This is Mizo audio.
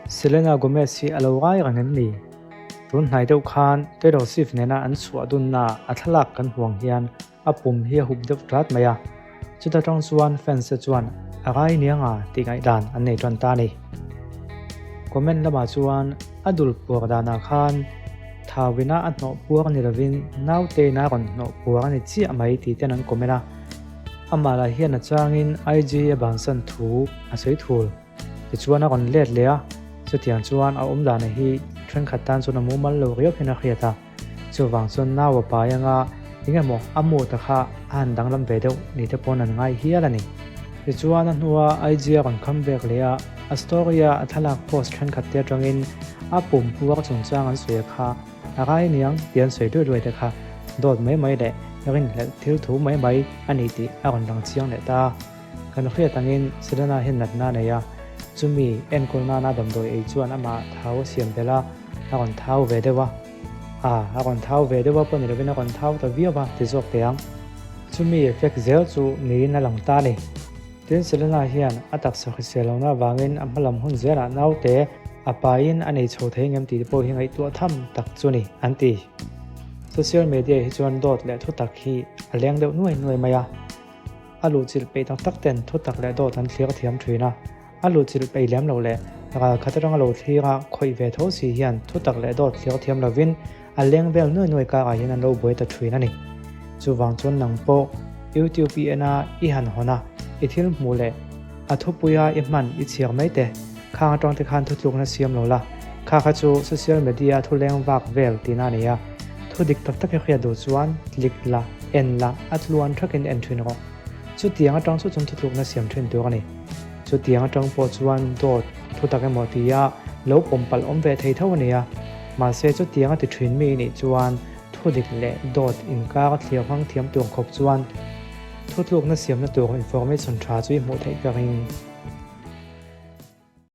Selena Gomez hi a lo ngai reng em ni? Tun hnai deuh khan Taylor Swift nena an chhuah dunna a thlalak kan huang hian a pum hi a hup deuh tlat mai a, chuta tang chuan fans te chuan a ngai niang a tih ngaihdan an nei tan ta a ni. Comment lamah chuan a dul puar danah khan thawina a hnawh puar ni lovin nautein a rawn hnawh puar a ni chiah mai tih ten an comment a, amah lah hian a changin IG a bansan thu a sawi thul. Tichuan a rawn let leh a, chutiang chuan a awm dana hi thenkhat tan chuan a mumal lo riau hian a hriat a. Chuvang chuan nau a pai anga eng emaw a mood a kha a han danglam ve deuh ni te pawn an ngai hial a ni. Tichuan a hnua IG a rawn come back leh a, a story a a thlalak post thenkhat te atangin a pum puar chungchang an sawi a kha a rai aniang tih an sawi duai duai te kha dawt mai mai leh rinhlelh thil thu mai mai a ni tih a rawn lang chiang leh ta a. Kan hriat angin Selena hian natna a nei a, chumi enkawl nana damdawi ei chuan amah thau a siam belh a, a rawn thau ve deuh a. A, a rawn thau ve deuh a pawh ni lovin a rawn thau ta viau a ti zawk teh ang. Chumi effect zel chu niin a lang ta a ni. Tin, Selena hian a taksa hrisel lohna avangin a hmalam hun zelah naute a paiin a nei chho thei ngem tih te pawh hi ngaihtuah tham tak chu ni, an ti. Social media hi chuan dawt leh thutak hi a leng deuh nuai nuai mai a. A luhchilh peih tak tak ten thutak leh dawt an thlir thiam thin a, a luhchilh peih lem lo leh ral khat atanga lo thlir a khawih ve tho si hian thutak leh dawt thlir thiam lovin a leng vel nuai nuai karah hian an lo buai ta thin a ni. Chuvang chuan nang pawh YouTube i en a, i han hawn a, i thil hmuh leh a thupuia i hman i chhiar mai te, khang atang te khan thutlukna siam lo la, kha kha chu social media thu leng vak vel tihna a ni a, thu dik tak tak i hriat duh chuan click la, en la, a tluan thakin en thin rawh. Chutiang atang chu chuan thutlukna siam thin tur a ni. Chutiang atang pawh chuan dawt thu tak emaw tia lo pawm palh awm ve thei tho a ni a, mahse chutiang a ti thin mi i nih chuan thu dik leh dawt inkar a thlir hmang thiam tur khawp chuan thutlukna siamna tur information tha chu i hmuh theih ka ring.